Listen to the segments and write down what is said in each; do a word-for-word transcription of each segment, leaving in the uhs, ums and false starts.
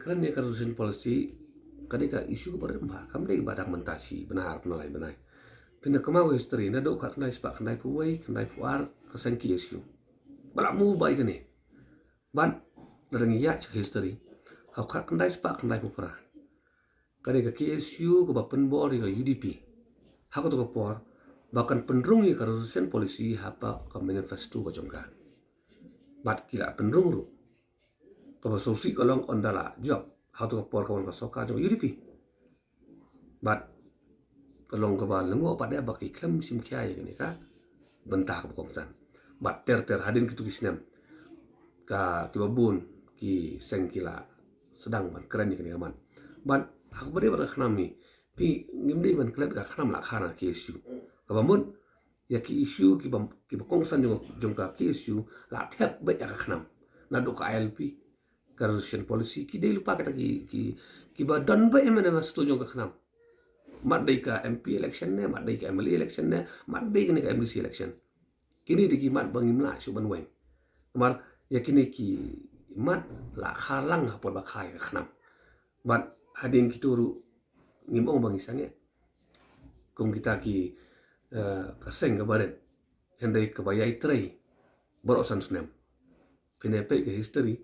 kren ïa ka reservation policy ka dei ka issue kaba rim bha, kam dei ba dang mynta shi bnai ar bnai lai bnai. Phin da kynmaw history naduh khatkhyndai spah khyndaiphew wei khyndaiphew ar ka seng K S U ba la move bai kane. Bad lada ngi ïa check history, ha u khatkhyndai spah khyndaiphew phra ka dei ka K S U kaba pynbor ïa ka U D P. Ha kato ka por ba kan pynrung ïa ka reservation policy ha ka manifesto ka jong ka. Bad ki la pynrung ruh. Kaba sngewsih ka long ynda la jop ha kato ka por ka wan ka sorkar jong ka U D P. Bad ka long kaba lyngngoh pat de ba ki khlem shim khia ïa kane ka bynta kaba kongsan. Bad ter ter hadien kito ki snem ka kiba bun ki seng ki la sdang ban kren ïa kane ka mat. Bad ha kaba dei bad ka khnam hi, phi, ngim dei ban klet ka khnam la kha na K S U. Kaba mut ïa ki issue kiba, kiba kongsan jong, jong ka K S U la thep beit ïa ka khnam. Naduh ka I L P, ka reservation policy, ki dei lypa kita ki, ki, kiba don beit ha manifesto jong ka khnam. Mat dei ka M P election ne, mat dei ka M L A election ne, mat dei kane ka M D C election. Kine dei ki mat ba ngim lah shuh ban weng. Namar ïa kine ki mat la kha lang ha por ba kha ïa ka khnam. Bad hadien kito ruh ngim ong ba ngi sangeh kum kita ki, eh, ka seng kaba rit, hynrei kaba ïai trei baroh san snem. Phin ïa peit ka history,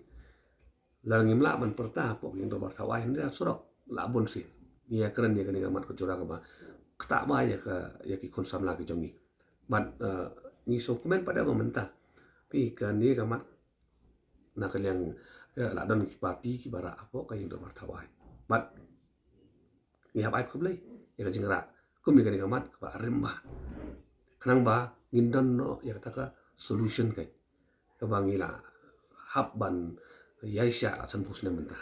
la ngim lah ban pyrta hapoh ka ïing dorbar thaw aiñ, hynrei ha surok la bun sien. Ngi ïa kren ïa kane ka mat ka jura kaba ktah bha ïa ka, ïa ki khun samla ki jong ngi. Bad, eh, ngi sngewkmen pat de ba mynta phi, kane ka mat na ka liang, eh, la don ki party kiba rah hapoh ka ïing dorbar thaw aiñ. Bad ngi hap ai khublei ïa ka jingrah kum ïa kane ka mat kaba rim bha. Khnang ba ngin don noh ïa kata ka solution ka, kaba ngi la hap ban ïaishah la sanphew snem mynta.